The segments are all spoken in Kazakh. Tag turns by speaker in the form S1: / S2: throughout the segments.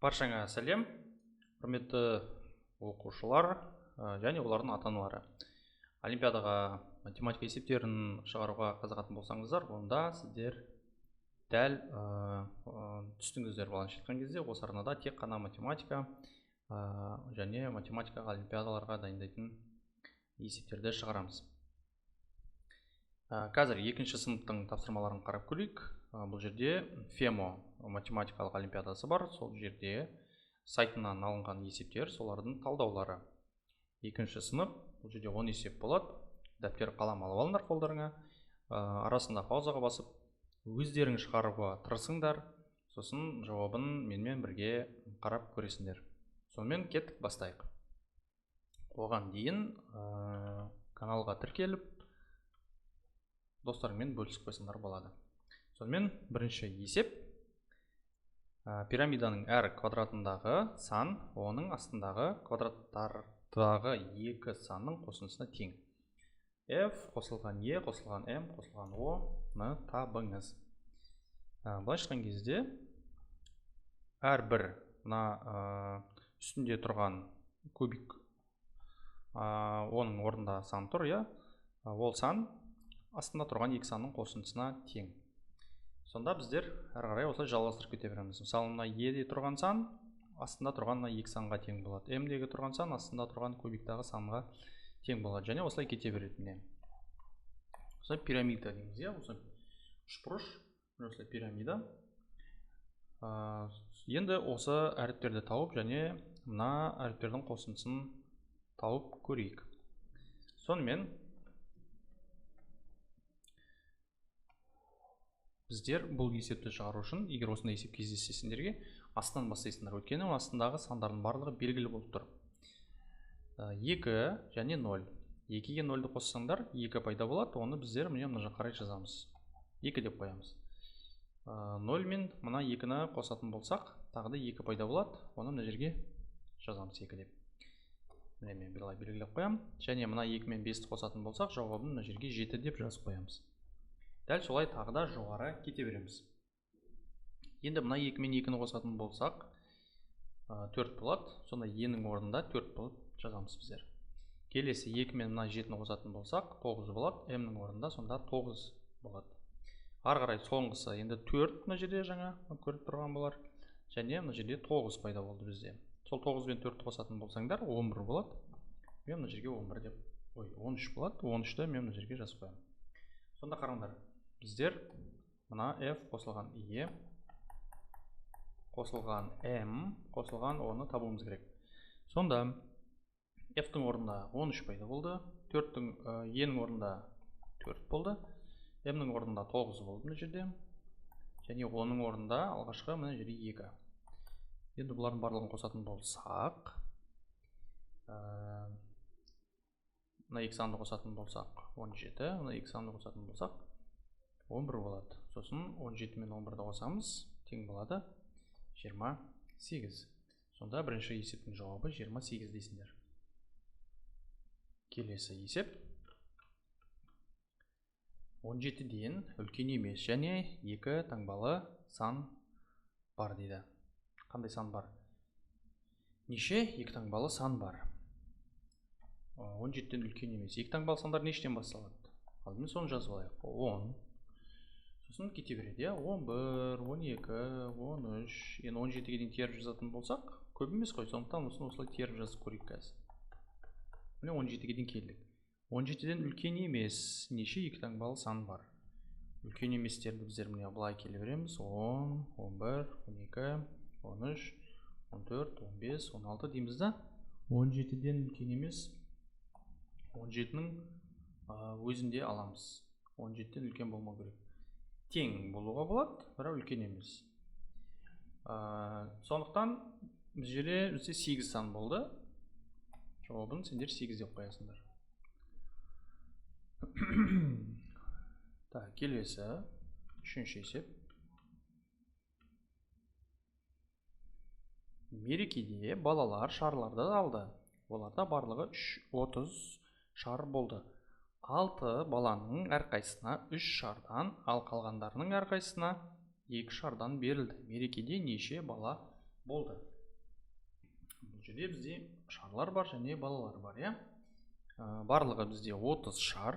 S1: Баршаңа сәлем, құрметті оқушылар және олардың ата-аналары. Олимпиадаға математика есептерін шығаруға қызығатын болсаңыздар, онда сіздер дәл түстіңіздер. Былайша айтқан кезде, осы арнада тек қана математика және математикаға олимпиадаларға дайындайтын есептерді шығарамыз. Қазір екінші сыныптың тапсырмаларын қарап көрейік. Бұл жерде ФЕМО математикалық олимпиадасы бар. Сол жерде сайтынан алынған есептер, солардың талдаулары. Екінші сынып, бұл жерде 10 есеп болады. Дәптер, қалам алып алыңдар қолдарыңа. Арасында паузаға басып, өздерің шығаруға тырысыңдар. Сосын жауабын менімен бірге қарап көресіңдер. Сонымен кеттік, бастайық. Оған дейін каналға тіркеліп, достарыңмен бөлісіп қойсаңдар болады. Сонымен бірінші есеп. Пирамиданың әр квадратындағы сан оның астындағы квадраттардағы екі санның қосындысына тең. F қосылған E қосылған M қосылған O-ны табыңыз. Былайша айтқан кезде, әрбір мына үстінде тұрған кубик, оның орнында сан тұр, иә? Ол сан астында тұрған екі санның қосындысына тең. Сонда біздер әрі қарай осылай жалғастырып кете береміз. Мысалы, мына Е-де тұрған сан астында тұрған мына екі санға тең болады. М-дегі тұрған сан астында тұрған кубиктағы санға тең болады. Және осылай кете береді. Міне. Осылай пирамида дейміз, иә? Осылай үшбұрыш, осылай пирамида. Енді осы әріптерді тауып және мына әріптердің қосындысын тауып көрейік. Сонымен біздер бұл есепті шығару үшін, егер осындай есеп кездессе сендерге, астынан бастайсыңдар. Өйткені астындағы сандардың барлығы белгілі болып тұр. 2 және 0. 2-ге 0-ді қоссаңдар, 2 пайда болады. Оны біздер міне мына жаққа қарай жазамыз. 2 деп қоямыз. 0 мен мына 2-ні қосатын болсақ, тағы да 2 пайда болады. Оны мына жерге жазамыз 2 деп. Міне мен былай белгілеп қоямын. Және мына 2 мен 5-ті қосатын болсақ, жауабын мына жерге 7 деп жазып қоямыз. Дәл солай тағы да жоғары кете береміз. Енді мына 2 мен 2-ні қосатын болсақ, 4 болады. Сонда Е-нің орнында 4 болып жазамыз біздер. Келесі 2 мен мына 7-ні қосатын болсақ, 9 болады. М-нің орнында сонда 9 болады. Ары қарай соңғысы енді 4 мына жерде жаңа көріп тұрған болар. Және мына жерде 9 пайда болды бізде. Сол 9 бен 4-ті қосатын болсаңдар, 11 болады. Мен мына жерге 11 деп, ой, 13 болады. 13-ті мен мына жерге жазып қоямын. Сонда қараңдар, біздер мына F қосылған E қосылған M қосылған O-ны табуымыз керек. Сонда F-тің орнында 13 пайда болды, E-нің орнында 4 болды, M-нің орнында 9 болды мына жерде, және O-ның орнында алғашқы мына жерде 2. Енді бұлардың барлығын қосатын болсақ, мына екі санды қосатын болсақ 17, мына екі санды қосатын болсақ 11 болады. Сосын 17 мен 11-ді қосамыз, тең болады 28. Сонда бірінші есептің жауабы 28 дейсіңдер. Келесі есеп. 17-ден үлкен емес және 2 таңбалы сан бар дейді. Қандай сан бар? Неше 2 таңбалы сан бар? 17-ден үлкен емес. 2 таңбалы сандар нештен басталады? Алдымен соны жазып алайық. 10. Сосын кете береді, иә? 11, 12, 13. Енді 17-ге дейін теріп жазатын болсақ, көп емес қой. Сондықтан осыны осылай теріп жазып көрейік қазір. Міне 17-ге дейін келдік. 17-ден үлкен емес неше 2 таңбалы сан бар? Үлкен еместерді біздер міне былай келе береміз. 10, 11, 12, 13, 14, 15, 16 дейміз да. 17-ден үлкен емес 17-нің өзінде аламыз. 17-ден үлкен болмау керек. Тең болуға болады, бірақ үлкен емес. Сондықтан бұл жерде бізде 8 сан болды. Жауабын сендер 8 деп қоясыңдар. Так, келесі үшінші есеп. Мерекеде балалар шарларды алды. Оларда барлығы 30 шар болды. 6 баланың әрқайсысына 3 шардан, ал қалғандарының әрқайсысына 2 шардан берілді. Мерекеде неше бала болды? Бұл жерде бізде шарлар бар және балалар бар, иә? Барлығы бізде 30 шар.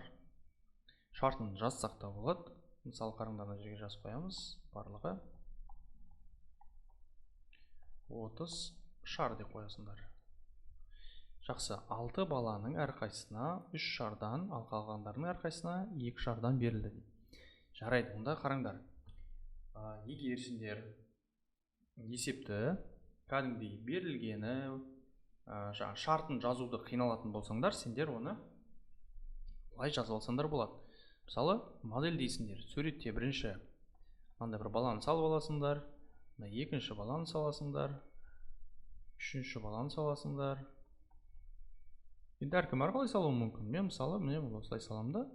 S1: Шартын жазсақ та болады. Мысалы, қараңдар, мына жерге жазып қоямыз. Барлығы 30 шар деп қоясыңдар. Жақсы, 6 баланың әрқайсысына 3 шардан, ал қалғандарының әрқайсысына 2 шардан берілді дейді. Жарайды, онда қараңдар. Егер сендер есепті кәдімгідей берілгені, жаңа шартын жазуды қиналатын болсаңдар, сендер оны былай жазып алсаңдар болады. Мысалы, модель дейсіңдер. Суретте бірінші мынандай бір баланы салып аласыңдар, мына екінші баланы саласыңдар, үшінші баланы саласыңдар. Енді әркім әрқалай салуы мүмкін. Мен мысалы, міне осылай саламын да.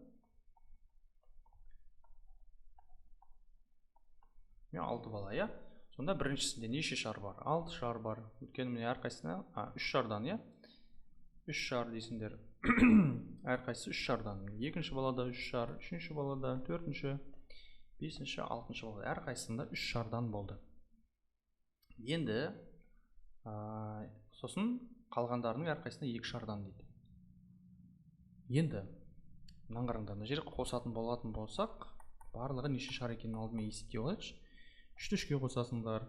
S1: Мен 6 бала, иә? Сонда біріншісінде неше шар бар? 6 шар бар. Өйткені міне әрқайсысына, 3 шардан, иә? 3 шар дейсіңдер. Әрқайсысы 3 шардан. Екінші балада 3 шар, үшінші балада, төртінші, бесінші, алтыншы балада. Әрқайсысында 3 шардан болды. Енді сосын қалғандарының әрқайсысына 2 шардан дейді. Енді мынаны қараңдар, мына жерге қосатын болатын болсақ, барлығы неше шар екенін алдымен есептей алайықшы. 3-ті 3-ке қосасыңдар,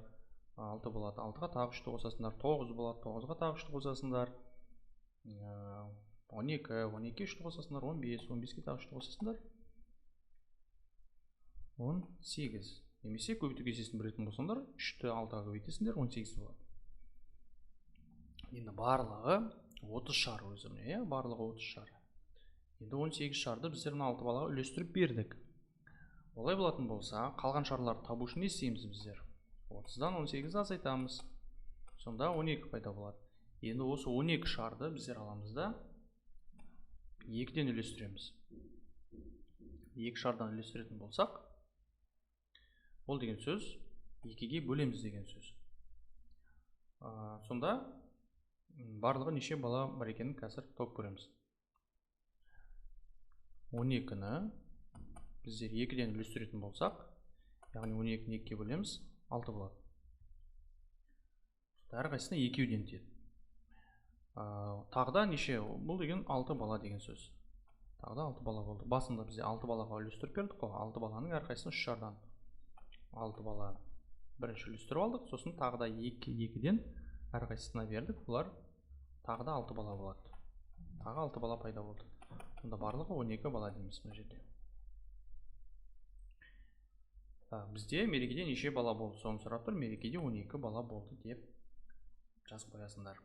S1: 6 болады. 6-ға тағы 3-ті қосасыңдар, 9 болады. 9-ға тағы 3-ті қосасыңдар, 12, 12-ге 3-ті қосасыңдар, 15, 15-ге тағы 3-ті қосасыңдар, 18. Немесе көбейту кестесін білетін болсаңдар, 3-ті 6-ға көбейтесіңдер, 18 болады. Енді барлығы 30 шар өзі міне, иә, барлығы 30 шар. Енді 18 шарды біздер мына 6 балаға үлестіріп бердік. Олай болатын болса, қалған шарларды табу үшін не істейміз біздер? 30-дан 18-ді азайтамыз. Сонда 12 пайда болады. Енді осы 12 шарды біздер аламыз да 2-ден үлестіреміз. 2 шардан үлестіретін болсақ, ол деген сөз 2-ге бөлеміз деген сөз. Сонда барлығы неше бала бар екенін қазір тауып көреміз. 12-ні біздер 2-ден үлестіретін болсақ, яғни 12-ні 2-ге бөлеміз, 6 болады. Әрқайсысына 2-ден тиеді. Тағы да неше? Бұл деген 6 бала деген сөз. Тағы да 6 бала болды. Басында бізде 6 балаға үлестіріп бердік қой. 6 баланың әрқайсысына 3 шардан. 6 бала бірінші үлестіріп алдық, сосын тағы да 2-ден әрқайсысына бердік. Бұлар тағы да 6 бала болады. Тағы 6 бала пайда болды. Сонда барлығы 12 бала дейміз мына жерде. Бізде мерекеде неше бала болды, соны сұрап тұр. Мерекеде 12 бала болды деп жазып қоясыңдар.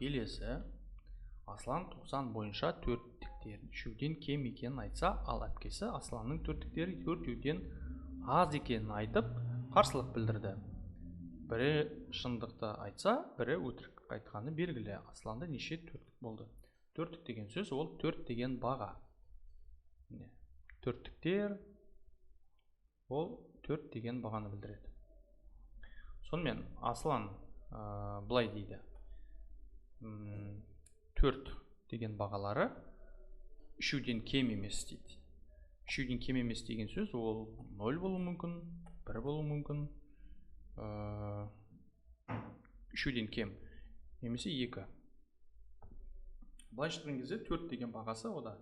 S1: Келесі, Аслан 90 бойынша төрттіктер 3-ден кем екенін айтса, ал әпкесі Асланның төрттіктері 4-ден аз екенін айтып, қарсылық білдірді. Бірі шындықты айтса, бірі өтірік айтқаны белгілі. Асланда неше төрттік болды? Төрттік деген сөз ол 4 деген баға. Төрттіктер ол 4 деген бағаны білдіреді. Сонымен Аслан былай дейді. 4 деген бағалары 3-ден кем емес дейді. 3-ден кем емес деген сөз ол 0 болуы мүмкін, 1 болуы мүмкін, 3-ден кем немесе 2. Былайша айтқан кезде 4 деген бағасы о да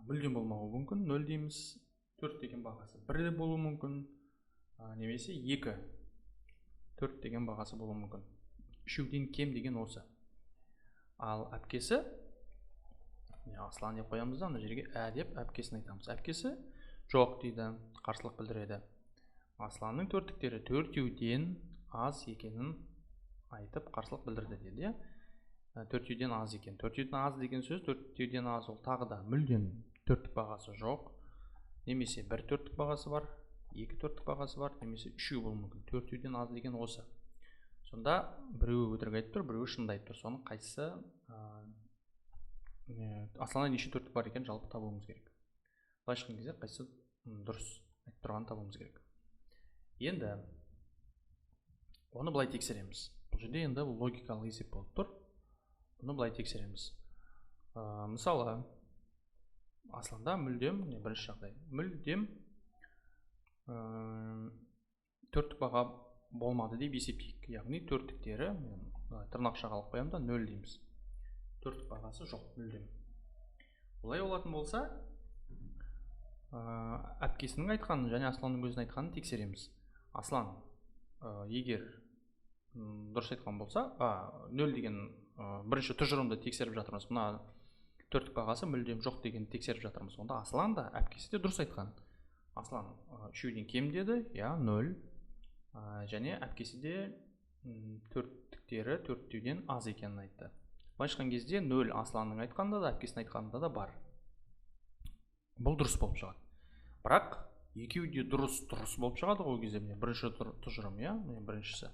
S1: мүлдем болмауы мүмкін, 0 дейміз. 4 деген бағасы 1 болуы мүмкін, немесе 2. 4 деген бағасы болуы мүмкін. 3-ден кем деген осы. Ал әпкесі, Аслан деп қоямыз да, ана жерге ә деп әпкесін айтамыз. Әпкесі жоқ дейді, қарсылық білдіреді. Асланның төрттіктері 4-ден аз екенін айтып қарсылық білдірді деді. 4-ден аз екен. 4-ден аз деген сөз, 4-ден аз ол тағы да мүлдем төрттік бағасы жоқ. Немесе 1 төрттік бағасы бар, 2 төрттік бағасы бар, немесе 3 болуы мүмкін. 4-ден аз деген осы. Сонда біреуі өтірік айтып тұр, біреуі шынды айтып тұр. Соның қайсысы, Асланда неше төрттік бар екенін жалпы табуымыз керек. Былайша айтқан кезде қайсысы дұрыс айтып тұрғанын табуымыз керек. Енді оны былай тексереміз. Бұл жерде енді логикалық есеп болып тұр. Бұны былай тексереміз. Мысалы, Асланда мүлдем, бірінші жағдай, мүлдем төрттік баға болмады деп есептейік. Яғни төрттіктері, мен тырнақшаға алып қоямын да 0 дейміз. Төрттік бағасы жоқ мүлдем. Олай болатын болса, әпкесінің айтқанын және Асланның өзінің айтқанын тексереміз. Аслан егер дұрыс айтқан болса, 0 деген бірінші тұжырымды тексеріп жатырмыз. Мына төрттік бағасы мүлдем жоқ дегенді тексеріп жатырмыз. Онда Аслан да, әпкесі де дұрыс айтқан. Аслан үшеуден кем деді, иә, 0. Және әпкесі де төрттіктері төрттеуден аз екенін айтты. Былайша айтқан кезде 0 Асланның айтқанында да, әпкесінің айтқанында да бар. Бұл дұрыс болып шығады. Бірақ екеуі де дұрыс болып шығады ғой ол кезде. Міне бірінші тұжырым, иә, міне біріншісі.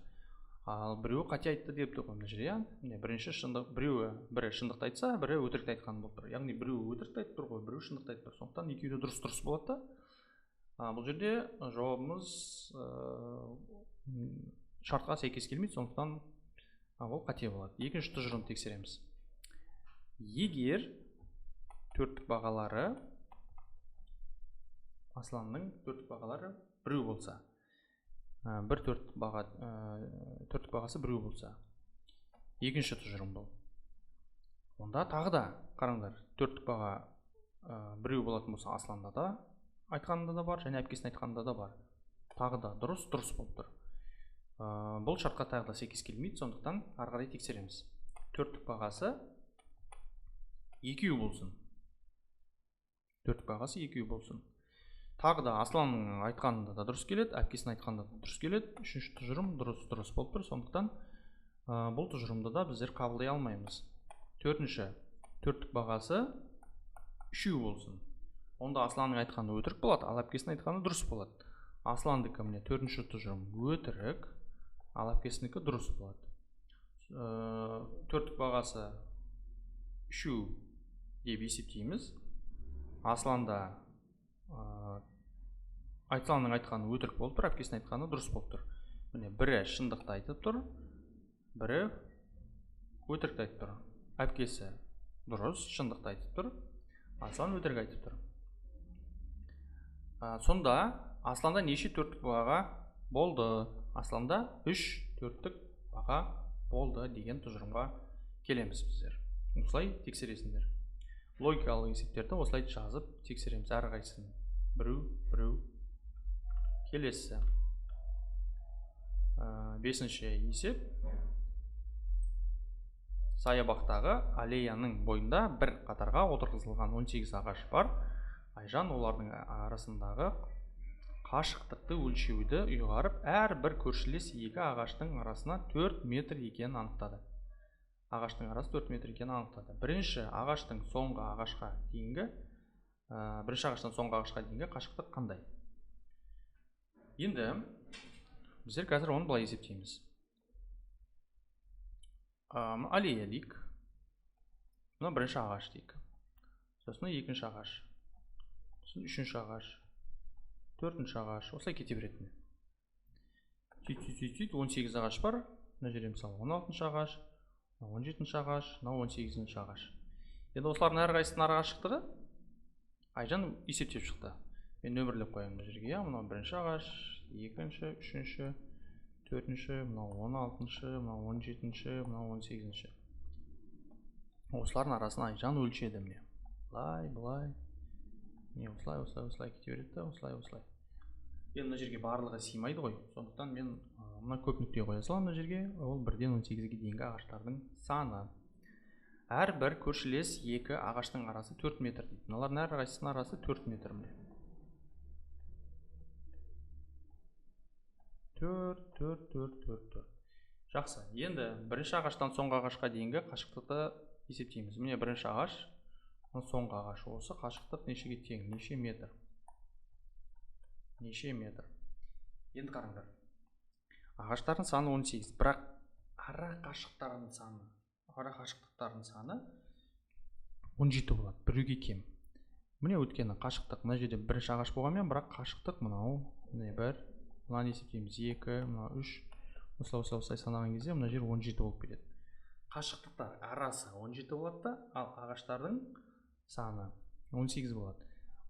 S1: Ал біреуі қате айтты деп тұр ғой мына жерде, иә. Міне бірінші шындық, бірі шындықты айтса, бірі өтірікті айтқан болып тұр. Яғни біреуі өтірікті айтып тұр ғой, біреуі шындықты айтып тұр. Сондықтан екеуі де дұрыс болады да. Бұл жерде жауабымыз шартқа сәйкес келмейді, сондықтан ол қате болады. Екінші тұжырым тексереміз. Егер төрттік бағалары Асланның төрттік бағалары біреу болса, бір төрттік баға, төрттік бағасы біреу болса, екінші тұжырым бұл. Онда тағы да қараңдар, төрттік баға біреу болатын болса, Асланда да айтқанында да бар, және әпкесінің айтқанында да бар. Тағы да дұрыс болып тұр. Бұл шартқа тағы да сәйкес келмейді, сондықтан ары қарай тексереміз. Төрттік бағасы екеу болсын. Төрттік бағасы екеу болсын. Тағы да Асланның айтқанында да дұрыс келеді, әпкесінің айтқанында да дұрыс келеді. Үшінші тұжырым дұрыс болып тұр, сондықтан бұл тұжырымды да біздер қабылдай алмаймыз. Төртінші, төрттік бағасы үшеу болсын. Онда Асланның айтқаны өтірік болады, ал әпкесінің айтқаны дұрыс болады. Асландікі міне төртінші тұжырым өтірік, ал әпкесінікі дұрыс болады. Төрттік бағасы үшеу деп есептейміз. Асланда Асланның айтқаны өтірік болып тұр, әпкесінің айтқаны дұрыс болып тұр. Міне бірі шындықты айтып тұр, бірі өтірікті айтып тұр. Әпкесі дұрыс, шындықты айтып тұр, Аслан өтірік айтып тұр. Сонда Асланда неше төрттік баға болды? Асланда 3 төрттік баға болды деген тұжырымға келеміз біздер. Осылай тексересіңдер. Логикалық есептерді осылай жазып тексереміз әрқайсысын. Біреу, біреу. Келесі. Бесінші есеп. Саябақтағы аллеяның бойында бір қатарға отырғызылған 18 ағаш бар. Айжан олардың арасындағы қашықтықты өлшеуді ұйғарып, әрбір көршілес екі ағаштың арасына 4 метр екенін анықтады. Ағаштың арасы 4 метр екенін анықтады. Бірінші ағаштың соңғы ағашқа дейінгі, бірінші ағаштан соңғы ағашқа дейінгі қашықтық қандай? Енді біздер қазір оны былай есептейміз. Аллея дейік. Мына бірінші ағаш дейік. Сосын екінші ағаш. Сосын үшінші ағаш. Төртінші ағаш. Осылай кете беретін. Сөйт, 18 ағаш бар. Мына жерде мысалы 16-шы ағаш, 17-ші ағаш, мынау 18-ші ағаш. Енді осылардың әрқайсысының ара қашықтығы Айжан есептеп шықты. Мен нөмірлеп қоямын мына жерге, мынау бірінші ағаш, екінші, үшінші, төртінші, мынау 16-шы, мынау 17-ші, мынау 18-ші. Осылардың арасын Айжан өлшеді міне. Былай, былай. Міне осылай, осылай, осылай кете береді, осылай, осылай. Енді мына жерге барлығы сыймайды ғой. Сондықтан мен мына көп нүкте қоя саламын мына жерге. Ол 1-ден 18-ге дейінгі ағаштардың саны. Әрбір көршілес екі ағаштың арасы 4 метр дейді. Мыналардың әрқайсысының арасы 4 метр міне. 4, 4, 4, 4, 4. Жақсы. Енді бірінші ағаштан соңғы ағашқа дейінгі қашықтықты есептейміз. Міне бірінші ағаш, соңғы ағаш. Осы қашықтық нешеге тең? Неше метр? Неше метр? Енді қараңдар. Ағаштардың саны 18, бірақ ара қашықтықтарының саны 17 болады, біреуге кем. Міне өткені қашықтық мына жерде бірінші ағаш болғанмен, бірақ қашықтық мынау, міне бір, мынаны есептейміз 2, мынау 3, осылай осылай осылай санаған кезде мына жер 17 болып кетеді. Қашықтықтар арасы 17 болады да, ал ағаштардың саны 18 болады.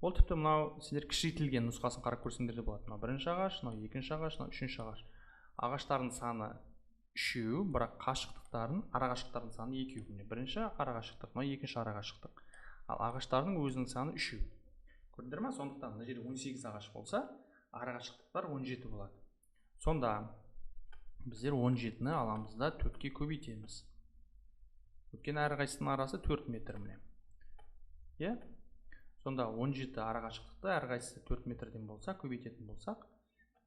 S1: Ол тіпті мынау сендер кішірейтілген нұсқасын қарап көрсеңдер де болады. Мынау бірінші ағаш, мынау екінші ағаш, мынау үшінші ағаш. Ағаштардың саны 3, бірақ қашықтықтарын, арақашықтықтардың саны 2. Міне бірінші арақашықтық, мына екінші арақашықтық. Ал ағаштардың өзінің саны 3. Көрдіңдер ма? Сондықтан мына жерде 18 ағаш болса, арақашықтықтар 17 болады. Сонда біздер 17-ні аламыз да 4-ке көбейтеміз. Өйткені әрқайсысының арасы 4 метр міне. Иә? Сонда 17 арақашықтықты әрқайсысы 4 метрден болса, көбейтетін болсақ,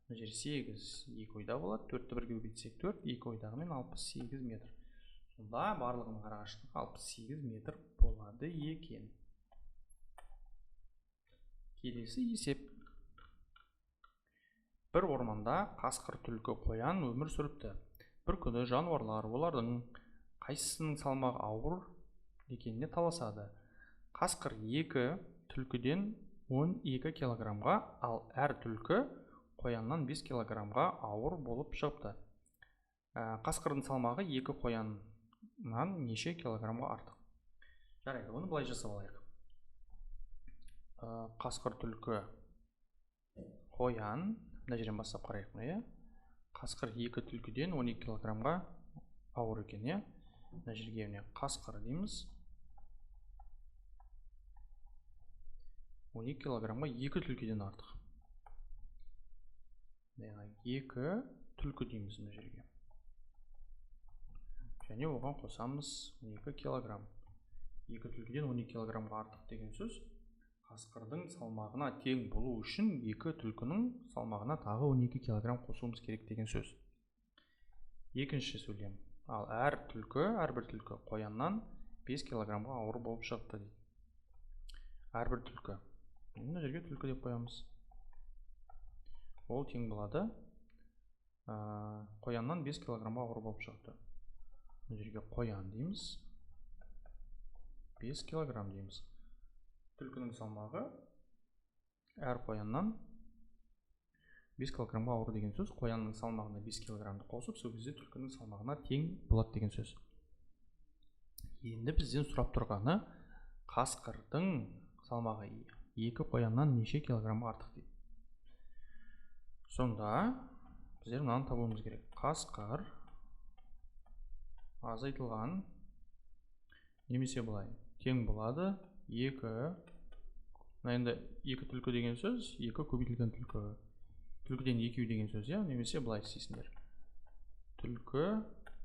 S1: мына жер 8 екі ойда болады, 4-ті бірге көбейтсек 4, екі ойдағымен 68 метр. Сонда барлығының арақашықтығы 68 метр болады екен. Келесі есеп. Бір орманда қасқыр, түлкі, қоян өмір сүріпті. Бір күні жануарлар олардың қайсысының салмағы ауыр екеніне таласады. Қасқыр 2 түлкіден 12 килограммға, ал әр түлкі қояннан 5 килограммға ауыр болып шығыпты. Қасқырдың салмағы 2 қояннан неше килограммға артық? Жарайды, оны былай жасап алайық. Қасқыр, түлкі, қоян, мына жерден бастап қарайық, міне, иә. Қасқыр 2 түлкіден 12 килограммға ауыр екен, иә. Мына жерге міне қасқыр дейміз. 12 килограммға 2 түлкіден артық. 2 түлкі дейміз мына жерге. Және оған қосамыз 12 килограмм. 2 түлкіден 12 килограммға артық деген сөз, қасқырдың салмағына тең болу үшін 2 түлкінің салмағына тағы 12 килограмм қосуымыз керек деген сөз. Екінші сөйлем. Ал әр түлкі, әрбір түлкі қояннан 5 килограммға ауыр болып шығыпты дейді. Әрбір түлкі. Мына жерге түлкі деп қоямыз. Ол тең болады. Қояннан 5 килограммға ауыр болып шығыпты. Мына жерге қоян дейміз. 5 килограмм дейміз. Түлкінің салмағы әр қояннан 5 килограммға ауыр деген сөз. Қоянның салмағына 5 килограммды қосып, сол кезде түлкінің салмағына тең болады деген сөз. Енді бізден сұрап тұрғаны қасқырдың салмағы 2 қояннан неше килограммға артық дейді. Сонда біздер мынаны табуымыз керек. Қасқыр азайтылған немесе былай тең болады 2. Мына енді 2 түлкі деген сөз, 2 көбейтілген түлкі. Түлкіден 2 деген сөз, иә, немесе былай істейсіңдер. Түлкі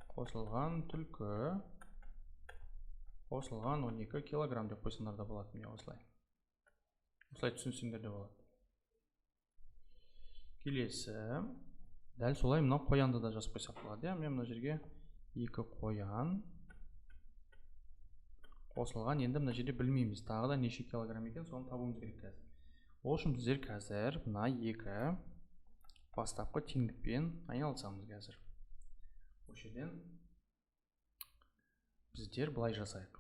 S1: қосылған түлкі қосылған 12 килограмм деп қойсаңдар да болады, міне осылай. Осылай түсінсеңдер де болады. Келесі, дәл солай мына қоянды да жазып қойсақ болады, иә. Мен мына жерге 2 қоян қосылған, енді мына жерде білмейміз, тағы да неше килограмм екен, соны табуымыз керек қазір. Ол үшін біздер қазір мына 2 бастапқы теңдікпен айналысамыз қазір. Осы жерден біздер былай жасайық.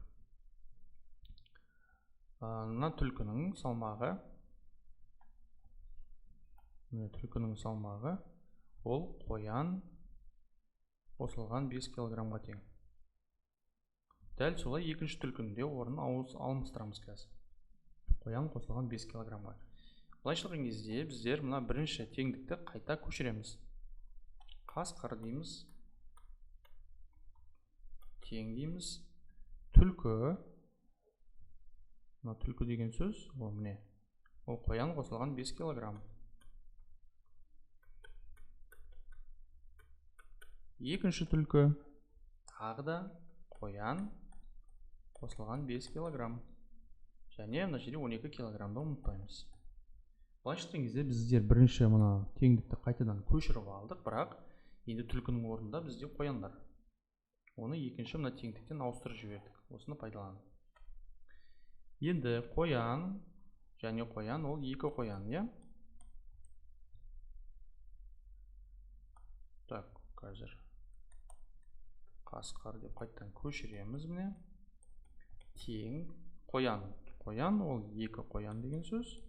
S1: Мына түлкінің салмағы, мына түлкінің салмағы ол қоян қосылған 5 килограммға тең. Дәл солай екінші түлкінің де орнын алмастырамыз қазір. Қоян қосылған 5 килограммға. Былайша айтқан кезде біздер мына бірінші теңдікті қайта көшіреміз. Қасқыр дейміз, тең дейміз, түлкі, мына түлкі деген сөз, ол міне, ол қоян қосылған 5 килограмм. Екінші түлкі, тағы да қоян қосылған 5 килограмм. Және мына жерде 12 килограммды ұмытпаймыз. Былайша айтқан кезде біздер бірінші мына теңдікті қайтадан көшіріп алдық, бірақ енді түлкінің орнында бізде қояндар. Оны екінші мына теңдіктен ауыстырып жібердік, осыны пайдаланып. Енді қоян және қоян, ол 2 қоян, иә? Так, қазір қасқыр деп қайтадан көшіреміз міне. Тең қоян, қоян ол 2 қоян деген сөз.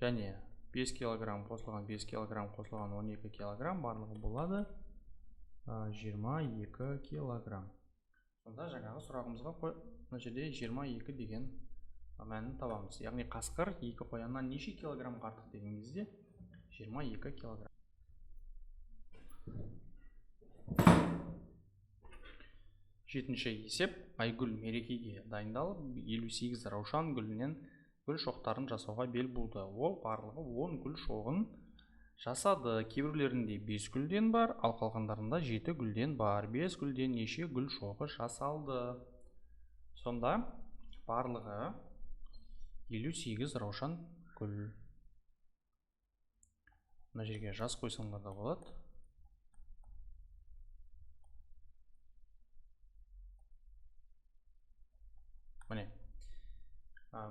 S1: Және 5 килограмм қосылған 5 килограмм қосылған 12 килограмм барлығы болады 22 килограмм. Сонда жаңағы сұрағымызға мына жерде 22 деген мәнін табамыз. Яғни қасқыр 2 қояннан неше килограммға артық деген кезде 22 килограмм. Жетінші есеп. Айгүл мерекеге дайындалып, 58 раушан гүлінен гүл шоқтарын жасауға бел буды. Ол барлығы 10 гүл шоғын жасады. Кейбіреулерінде 5 гүлден бар, ал қалғандарында 7 гүлден бар. 5 гүлден неше гүл шоғы жасалды? Сонда барлығы 58 раушан гүл. Мына жерге жаз қойсаңдар да болады. Міне,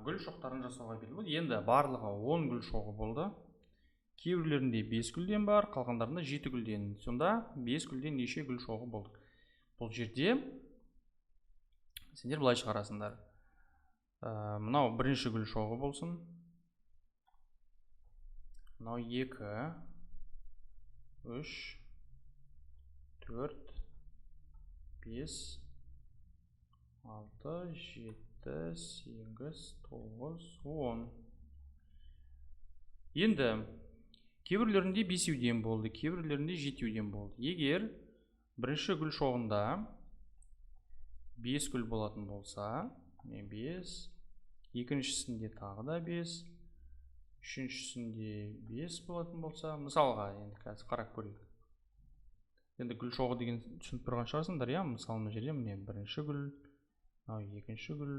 S1: гүл шоқтарын жасауға бел болды. Енді барлығы 10 гүл шоғы болды. Кейбіреулерінде 5 гүлден бар, қалғандарында 7 гүлден. Сонда 5 гүлден неше гүл шоғы болды? Бұл жерде сендер былай шығарасыңдар. Мынау бірінші гүл шоғы болсын. Мынау 2, 3, 4, 5, 6, 7, 8, 9, 10. Енді кейбіреулерінде 5-еуден болды, кейбіреулерінде 7-еуден болды. Егер бірінші гүл шоғында 5 гүл болатын болса, 5, екіншісінде тағы да 5, үшіншісінде 5 болатын болса, мысалға енді қазір қарап көрейік. Енді гүл шоғы деген түсініп тұрған шығарсыңдар, иә? Мысалы, мына жерде міне бірінші гүл, мынау екінші гүл,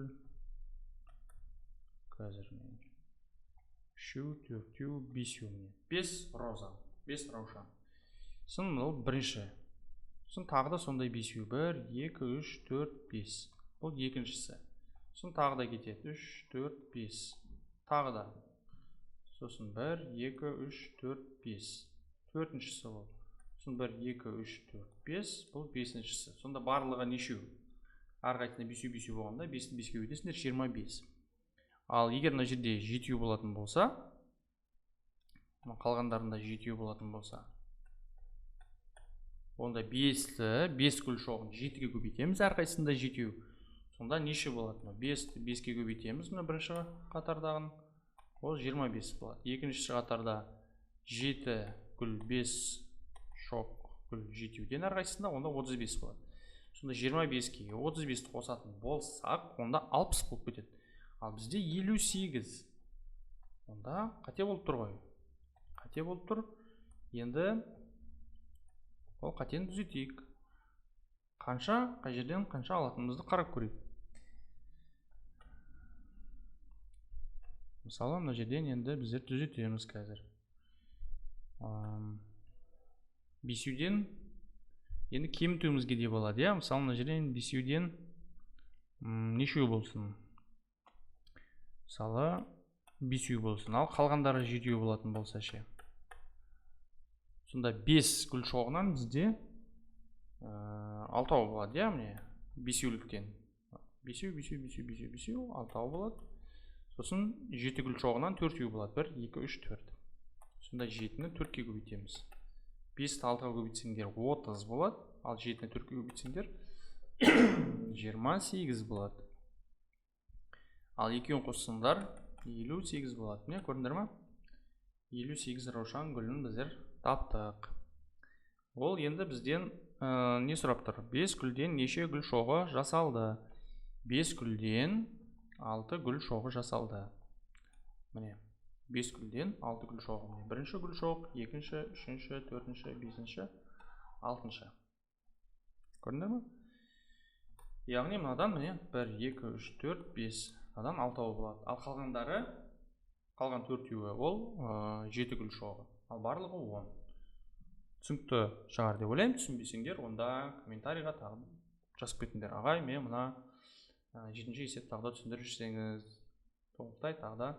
S1: қазір үшеу, төртеу, бесеу, міне 5 роза, 5 раушан. Сосын бұл бірінші. Сосын тағы да сондай бесеу, 1, 2, 3, 4, 5. Бұл екіншісі. Сосын тағы да кетеді 3, 4, 5. Тағы да. Сосын 1, 2, 3, 4, 5. Төртіншісі бұл. Сосын 1, 2, 3, 4, 5. Бұл бесіншісі. Сонда барлығы нешеу? Әрқайсысында бесеу бесеу болғанда 5-ті 5-ке көбейтесіңдер, 25. Ал егер мына жерде 7 болатын болса, қалғандарында 7 болатын болса, онда 5-ті, 5 гүл шоғын 7-ге көбейтеміз, әрқайсысында 7. Сонда неше болады? 5-ті 5-ке көбейтеміз, мына бірінші қатардағын, ол 25 болады. Екінші қатарда 7 гүл 5 шоқ гүл 7-ден әрқайсысында, онда 35 болады. Сонда 25-ке 35-ті қосатын болсақ, онда 60 болып кетеді. Ал бізде 58. Онда қате болып тұр ғой. Қате болып тұр. Енді ол қатені түзетейік. Қанша, қай жерден қанша алатынымызды қарап көрейік. Мысалы, мына жерден енді біздер түзетеміз қазір. 5-еуден енді кемітуімізге де болады, иә? Мысалы, мына жерден 5-еуден нешеу болсын? Мысалы, 5-еу болсын. Ал қалғандары 7-еу болатын болса ше. Сонда 5 гүл шоғынан бізде 6 болады, иә, міне 5-еуліктен. 5-еу, 5-еу, 5-еу, 5-еу, 5-еу, 6 болады. Сосын 7 гүл шоғынан 4-еу болады. 1, 2, 3, 4. Сонда 7-ні 4-ке көбейтеміз. 5-ті 6-ға көбейтсеңдер 30 болады, ал 7-ні 4-ке көбейтсеңдер 28 болады. Ал екеуін қоссаңдар 58 болады. Міне, көрдіңдер ма? 58 раушан гүлін біздер таптық. Ол енді бізден не сұрап тұр? 5 гүлден неше гүл шоғы жасалды? 5 гүлден 6 гүл шоғы жасалды. Міне, 5 гүлден 6 гүл шоғы. Міне, бірінші гүл шоқ, екінші, үшінші, төртінші, бесінші, алтыншы. Көрдіңдер ме? Яғни мынадан міне 1, 2, 3, 4, 5. Мынадан 6 болады. Ал қалғандары, қалған төртеуі ол 7 гүл шоғы. Ал барлығы 10. Түсінікті шығар деп ойлаймын. Түсінбесеңдер, онда комментарийға тағы жазып кетіңдер. Ағай, мен мына 7-ші есеп тағы да түсіндіріп жүрсеңіз, толықтай тағы да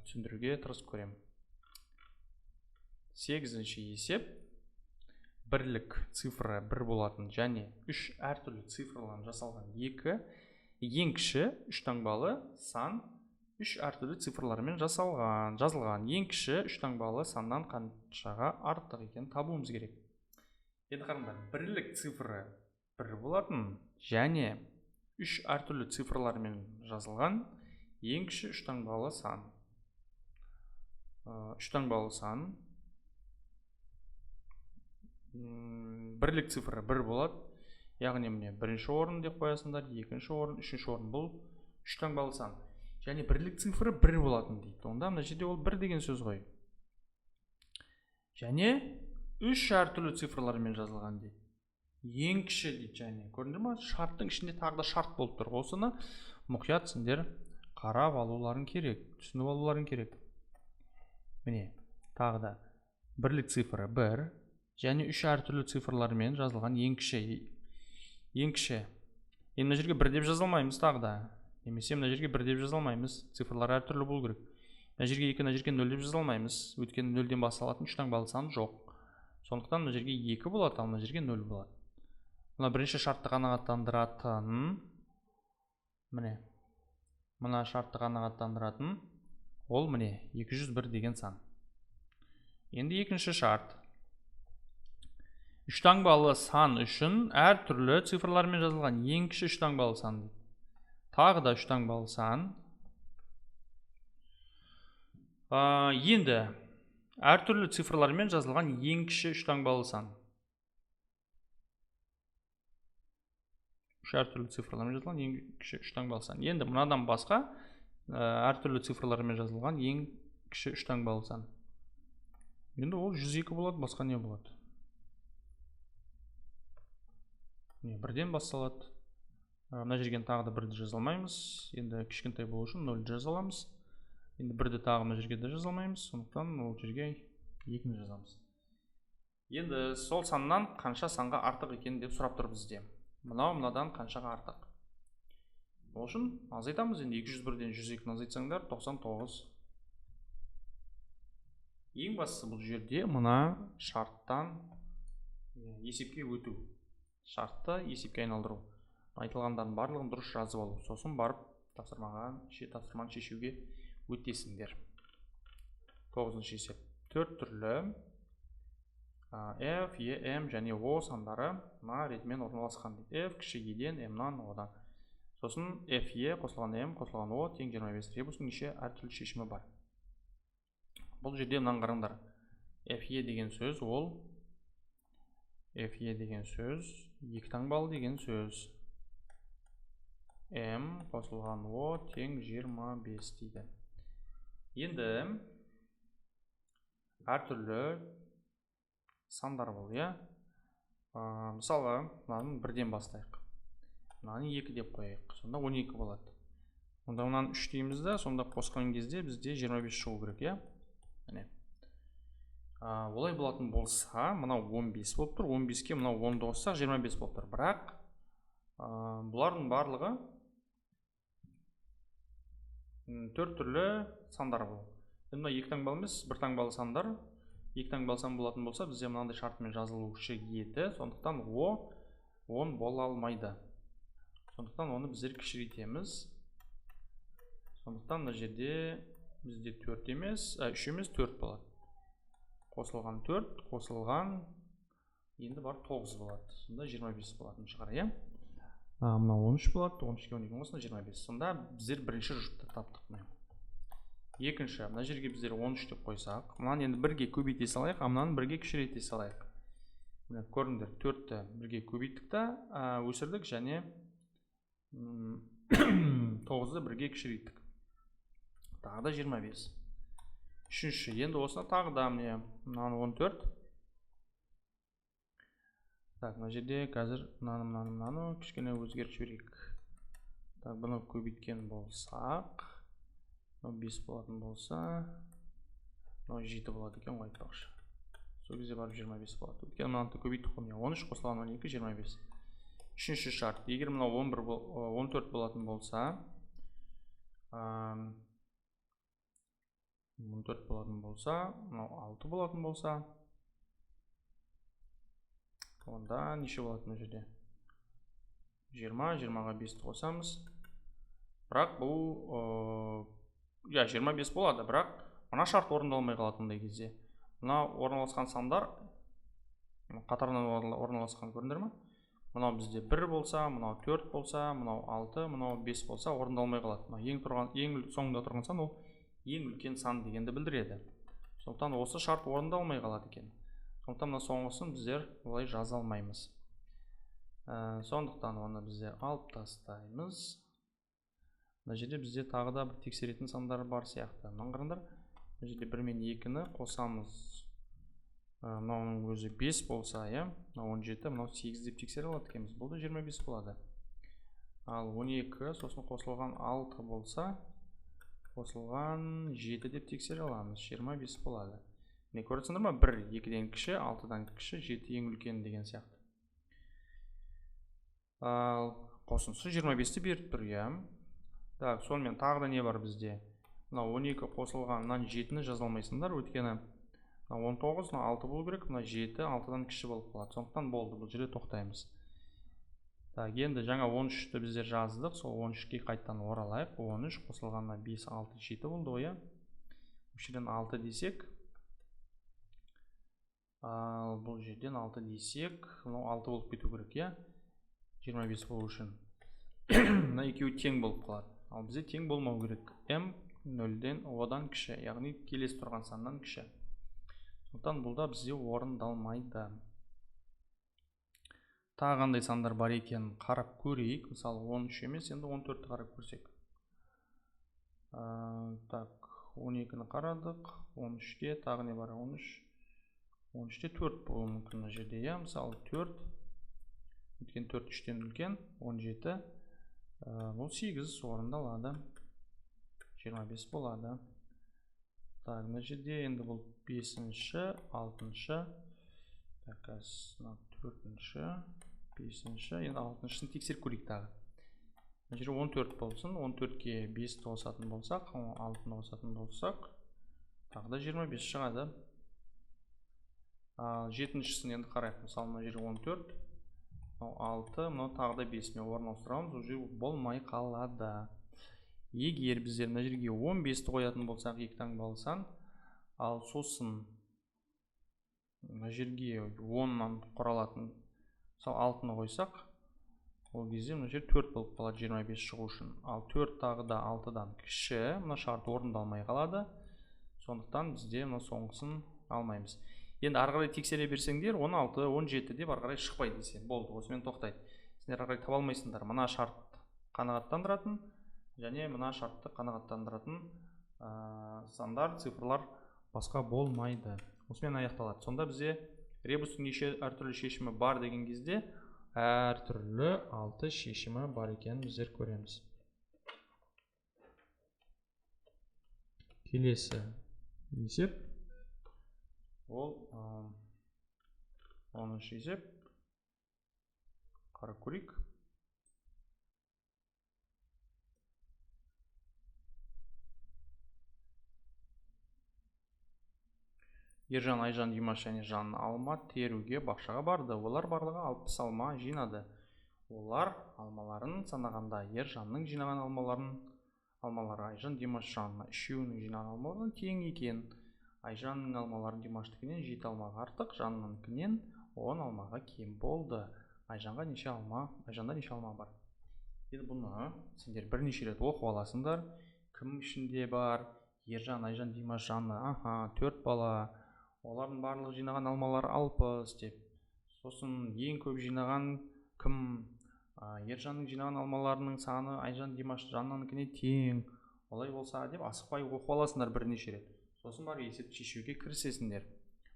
S1: түсіндіруге тырысып көремін. 8-ші есеп. Бірлік цифры 1 болатын және 3 әртүрлі цифрлардан жасалған 2 ең кіші 3 таңбалы сан 3 әртүрлі цифрлармен жасалған, жазылған. Ең кіші 3 таңбалы саннан қаншаға артық екенін табуымыз керек. Енді қараңдар, бірлік цифры 1 болатын және 3 әртүрлі цифрлармен жазылған ең кіші 3 таңбалы сан. 3 таңбалы сан Бірлік цифры 1 болады. Яғни міне бірінші орын деп қоясыңдар, екінші орын, үшінші орын. Бұл үш таңбалы сан. Және бірлік цифры 1 болатын дейді. Онда мына жерде ол 1 деген сөз ғой. Және үш әртүрлі цифрлармен жазылған дейді. Ең кіші дейді және. Көрдіңдер ма? Шарттың ішінде тағы да шарт болып тұр. Осыны мұқият сендер қарап алуларың керек, түсініп алуларың керек. Міне, тағы да бірлік цифры 1 және үш әртүрлі цифрлармен жазылған ең кіші. Ең кіші. Енді мына жерге 1 деп жаза алмаймыз тағы да. Немесе мына жерге 1 деп жаза алмаймыз. Цифрлар әртүрлі болу керек. Мына жерге 2, мына жерге 0 деп жаза алмаймыз. Өйткені 0-ден басталатын үш таңбалы сан жоқ. Сондықтан мына жерге 2 болады, ал мына жерге 0 болады. Мына бірінші шартты қанағаттандыратын, міне, мына шартты қанағаттандыратын ол міне 201 деген сан. Енді екінші шарт. Үш таңбалы сан үшін әртүрлі цифрлармен жазылған ең кіші үш таңбалы сан дейді. Тағы да үш таңбалы сан. Енді әртүрлі цифрлармен жазылған ең кіші үш таңбалы сан. Үш әртүрлі цифрлармен жазылған ең кіші үш таңбалы сан. Енді мынадан басқа әртүрлі цифрлармен жазылған ең кіші үш таңбалы сан. Енді ол 102 болады, басқа не болады? Міне, бірден басталады. Мына жерге тағы да бірді жаза алмаймыз. Енді кішкентай болу үшін 0-ді жаза аламыз. Енді бірді тағы мына жерге де жаза алмаймыз. Сондықтан ол жерге 2-ні жазамыз. Енді сол саннан қанша санға артық екен деп сұрап тұр бізде. Мынау мынадан қаншаға артық? Ол үшін азайтамыз. Енді 201-ден 102-ні азайтсаңдар 99. Ең бастысы бұл жерде мына шарттан есепке өту. Шартты есепке айналдыру. Айтылғандардың барлығын дұрыс жазып алу. Сосын барып тапсырманы шешуге өтесіңдер. 9-шы есеп. 4 түрлі F, E, M және O сандары мына ретімен орналасқан дейді. F кіші E-ден, M-нан, O-дан. Сосын F, E қосылған M қосылған O тең 25. Ребустың неше әртүрлі шешімі бар. Бұл жерде мынаны қараңдар. F, E деген сөз ол F, E деген сөз екі таңбалы деген сөз. M қосылған O тең 25 дейді. Енді әртүрлі сандар бұл, иә? Мысалы, мынаны бірден бастайық. Мынаны 2 деп қояйық. Сонда 12 болады. Онда мынаны 3 дейміз да, сонда қосқан кезде бізде 25 шығу керек, иә? Міне. Олай болатын болса, мынау 15 болып тұр. 15-ке мынау 10-ды қоссақ 25 болып тұр. Бірақ бұлардың барлығы 4 түрлі сандар бұл. Енді мына екі таңбалы емес, бір таңбалы сандар. Екі таңбалы сан болатын болса, бізде мынандай шартымен жазылушы еді. Сондықтан О 10 бола алмайды. Сондықтан оны біздер кішірейтеміз. Сондықтан мына жерде бізде 4 емес, 3 емес, 4 болады. Қосылған 4, қосылған енді бар 9 болады. Сонда 25 болатын шығар, иә? Мынау 13 болады, 13-ке 12 қосылса 25. Сонда біздер бірінші жұпты таптық. Екінші, мына жерге біздер 13 деп қойсақ, мынаны енді бірге көбейте салайық, а мынаны бірге кішірейте салайық. Міне көрдіңдер, 4-ті бірге көбейттік та, өсірдік және 9-ды бірге кішірейттік. Тағы да 25. Үшінші, енді осыны тағы да міне мынаны 14. Так, мына жерде қазір мынаны кішкене өзгертіп жіберейік. Так, бұны көбейткен болсақ, мынау 5 болатын болса, мынау 7 болады екен ғой айтпақшы. Сол кезде барып 25 болады. Өйткені мынаны көбейттік қой, міне 13 қосылған 12 25. Үшінші шарт, егер мынау 14 болатын болса, 14 болатын болса, мынау 6 болатын болса, онда неше болады мына жерде? 20, 20-ға 5-ті қосамыз. Бірақ бұл 25 болады, бірақ мына шарт орындалмай қалатындай кезде. Мына орналасқан сандар қатарынан орналасқан, көрдіңдер ме? Мынау бізде 1 болса, мынау 4 болса, мынау 6, мынау 5 болса орындалмай қалады. Мына ең соңында тұрған сан ол ең үлкен сан дегенді білдіреді. Сондықтан осы шарт орындалмай қалады екен. Сондықтан мына соңғысын біздер олай жаза алмаймыз. Сондықтан оны біздер алып тастаймыз. Мына жерде бізде тағы да бір тексеретін сандар бар сияқты. Мынаны қараңдар. Мына жерде 1 мен 2-ні қосамыз. Мынауның өзі 5 болса, иә, мынау 17, мынау 8 деп тексере алады екенбіз. Бұл да 25 болады. Ал 12, сосын қосылған 6 болса, қосылған 7 деп тексере аламыз. 25 болады. Міне көресіңдер ма? 1 2-ден кіші, 6-дан кіші, 7 ең үлкен деген сияқты. Ал қосындысы 25-ті беріп тұр, иә. Так, сонымен тағы да не бар бізде? Мынау 12 қосылған, мынаны 7-ні жаза алмайсыңдар, өйткені мына 19, мына 6 болу керек, мына 7 6-дан кіші болып қалады. Сондықтан болды, бұл жерде тоқтаймыз. Так, енді жаңа 13-ті біздер жаздық, сол 13-ке қайтадан оралайық. 13 қосылғанна 5, 6, 7 болды ғой, иә. Бұл жерден 6 десек, ал бұл жерден 6 десек, мынау 6 болып кету керек, иә. 25 болу үшін. Мына екеуі тең болып қалады. Ал бізде тең болмау керек. М 0-ден одан кіші, яғни келесі тұрған саннан кіші. Сондықтан бұл да бізде орындалмайды. Тағы қандай сандар бар екенін қарап көрейік. Мысалы 13 емес, енді 14-ті қарап көрсек. Так, 12-ні қарадық. 13-те тағы не бар? 13. 13-те 4 болуы мүмкін мына жерде, иә. Мысалы 4. Өйткені 4 3-тен үлкен, 17. Бұл 8 орындалады. 25 болады. Так, мына жерде енді бұл 5-ші, 6-шы. Так, қазір 4-ші, 5-ші, енді 6-шысын тексеріп көрейік тағы. Мына жерде 14 болсын, 14-ке 5-ті қосатын болсақ, 6-ны қосатын болсақ, тағы да 25 шығады. Ал 7-шісін енді қарайық. Мысалы, мына жерде 14, мынау 6, мынау тағы да 5. Мен орын ауыстырамыз, уже болмай қалады. Егер біздер мына жерге 15-ті қоятын болсақ, екі таңбалы сан, ал сосын мына жерге 10-нан құралатын, мысалы 6-ны қойсақ, ол кезде мына жер 4 болып қалады 25 шығу үшін. Ал 4 тағы да 6-дан кіші, мына шарт орындалмай қалады. Сондықтан бізде мына соңғысын алмаймыз. Енді ары қарай тексере берсеңдер, 16, 17 деп ары қарай шықпайды десе, болды, осымен тоқтайды. Сендер ары қарай таба алмайсыңдар. Мына шарт қанағаттандыратын және мына шартты қанағаттандыратын сандар, цифрлар басқа болмайды. Осымен аяқталады. Сонда бізде ребустың неше әртүрлі шешімі бар деген кезде әртүрлі 6 шешімі бар екенін біздер көреміз. Келесі есеп ол 10-шы есеп. Қарап көрейік. Ержан, Айжан, Димаш және Жанна алма теруге бақшаға барды. Олар барлығы 60 алма жинады. Олар алмаларын санағанда Ержанның жинаған алмалары Айжан, Димаш, Жанна үшеуінің жинаған алмаларынан тең екен. Айжанның алмалары Димаштікінен 7 алмаға артық, Жаннанікінен 10 алмаға кем болды. Айжанға неше алма, Айжанда неше алма бар? Енді бұны сендер бірнеше рет оқып аласыңдар. Кім ішінде бар? Ержан, Айжан, Димаш, Жанна. Аха, 4 бала. Олардың барлығы жинаған алмалары 60 деп. Сосын ең көп жинаған кім? Ержанның жинаған алмаларының саны Айжан, Димаш, Жаннанікіне тең. Олай болса деп асықпай оқып аласыңдар бірнеше рет. Сосын барып есепті шешуге кірісесіңдер.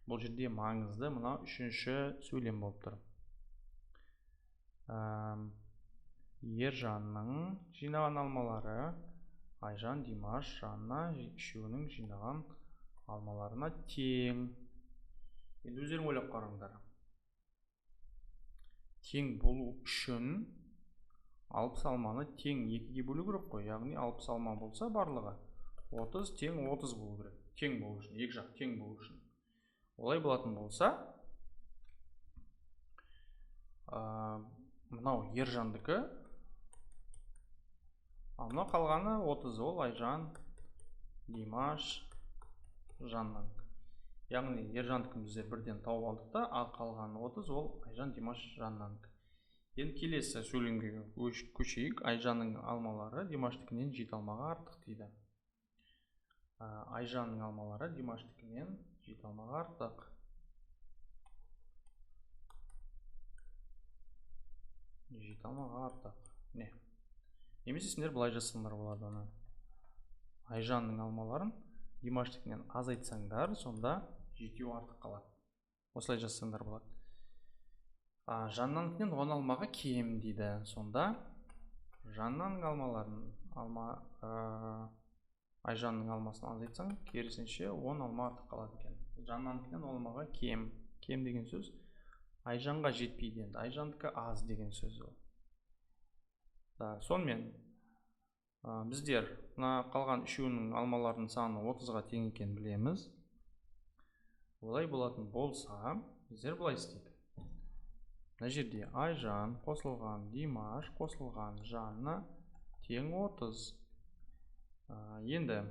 S1: Бұл жерде маңызды мына үшінші сөйлем болып тұр. Ержанның жинаған алмалары Айжан, Димаш, Жанна үшеуінің жинаған алмаларына тең. Енді өздерің ойлап қараңдар. Тең болу үшін 60 алманы тең 2-ге бөлу керек қой. Яғни 60 алма болса барлығы 30 тең 30 болу керек. Тең болу үшін, екі жақ тең болу үшін. Олай болатын болса, мынау Ержандікі, ал мынау қалғаны 30, ол Айжан, Димаш, Жаннанікі. Яғни Ержандікін біздер бірден тауып алдық та, ал қалғаны 30, ол Айжан, Димаш, Жаннанікі. Енді келесі сөйлемге көшейік. Айжанның алмалары Димаштікінен 7 алмаға артық дейді. Айжанның алмалары Димаштікінен 7 алмаға артық. 7 алмаға артық. Міне. Немесе сендер былай жазсаңдар болады оны. Айжанның алмаларын Димаштікінен азайтсаңдар, сонда 7 артық қалады. Осылай жазсаңдар болады. Жаннанікінен 10 алмаға кем дейді. Сонда Жаннаның алмаларын Айжанның алмасын азайтсаң, керісінше 10 алма артық қалады екен. Жаннанікінен 10 алмаға кем. Кем деген сөз Айжанға жетпейді енді. Айжандікі аз деген сөз ол. Сонымен біздер мына қалған үшеуінің алмаларының саны 30-ға тең екенін білеміз. Олай болатын болса, біздер былай істейік. Мына жерде Айжан қосылған Димаш қосылған Жанна тең 30. Енді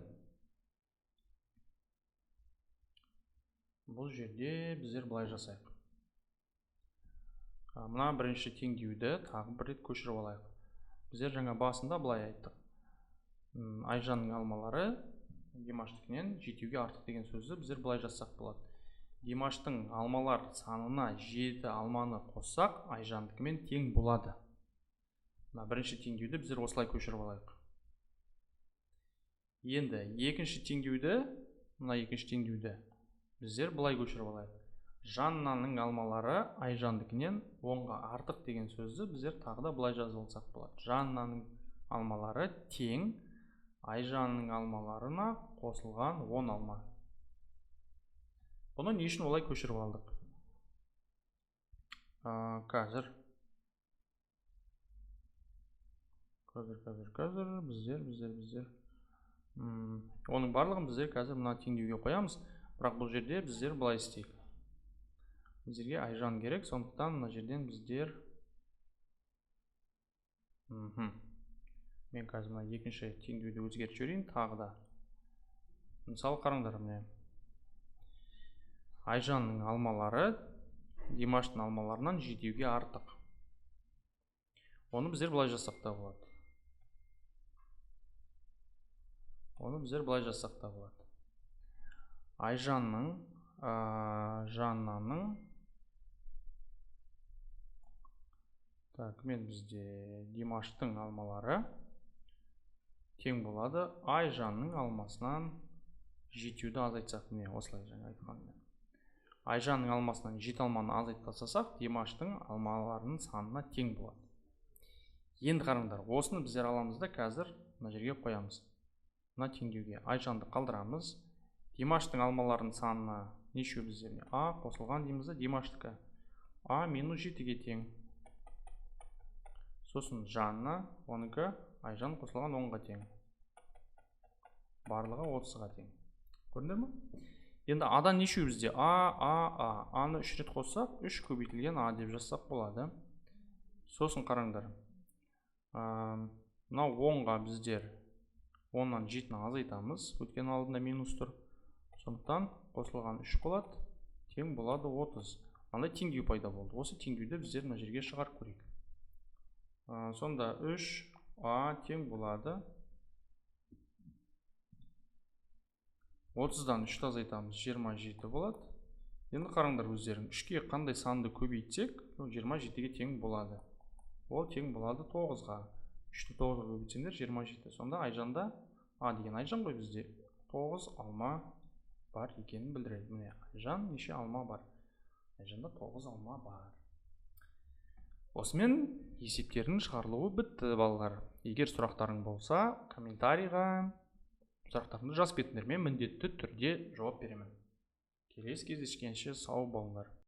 S1: бұл жерде біздер былай жасайық. Мына бірінші теңдеуді тағы бір рет көшіріп алайық. Біздер жаңа басында былай айттық. Айжанның алмалары Димаштікінен 7-ге артық деген сөзді біздер былай жазсақ болады. Димаштың алмалар санына 7 алманы қоссақ, Айжандікімен тең болады. Мына бірінші теңдеуді біздер осылай көшіріп алайық. Енді екінші теңдеуді, мына екінші теңдеуді біздер былай көшіріп алайық. Жаннаның алмалары Айжандікінен 10-ға артық деген сөзді біздер тағы да былай жазып алсақ болады. Жаннаның алмалары тең Айжанның алмаларына қосылған 10 алма. Бұны не үшін олай көшіріп алдық? Қазір біздер. Оның барлығын біздер қазір мына теңдеуге қоямыз. Бірақ бұл жерде біздер былай істейік. Біздерге Айжан керек, сондықтан мына жерден біздер мен қазір мына екінші теңдеуді өзгертіп жіберейін тағы да. Мысалы қараңдар, міне. Айжанның алмалары Димаштың алмаларынан 7-ге артық. Оны біздер былай жазсақ та болады. Айжанның, Жаннаның, так, мен бізде Димаштың алмалары тең болады Айжанның алмасынан 7-ді азайтсақ, міне осылай жаңа айтқаныммен. Айжанның алмасынан 7 алманы азайтып тастасақ, Димаштың алмаларының санына тең болады. Енді қараңдар, осыны біздер аламыз да қазір мына жерге қоямыз. Мына теңдеуге Айжанды қалдырамыз. Димаштың алмаларының санына неше біздер? А қосылған дейміз да, Димаштікі А минус 7-ге тең. Сосын Жанна, оныкі Айжан қосылған 10-ға тең. Барлығы 30-ға тең. Көрдіңдер ме? Енді А-дан неше бізде? А, А, А. А-ны 3 рет қоссақ, 3 көбейтілген А деп жазсақ болады. Сосын қараңдар. Мынау 10-ға біздер 10-нан 7-ні азайтамыз. Өйткені алдында минус тұр. Сондықтан қосылған 3 болады, тең болады 30. Мынандай теңдеу пайда болды. Осы теңдеуді біздер мына жерге шығарып көрейік. Сонда 3А тең болады. 30-дан 3-ті азайтамыз, 27 болады. Енді қараңдар өздерің, 3-ке қандай санды көбейтсек, 27-ге тең болады. Ол тең болады 9-ға. 3-ті 9-ға көбейтсеңдер 27. Сонда Айжанда, А деген Айжан ғой бізде, 9 алма бар екенін білдіреді. Міне, Айжан неше алма бар? Айжанда 9 алма бар. Осымен есептердің шығарылуы бітті, балалар. Егер сұрақтарың болса, комментарийға сұрақтарыңды жазып кетіңдер. Мен міндетті түрде жауап беремін. Келесі кездескенше сау болыңдар.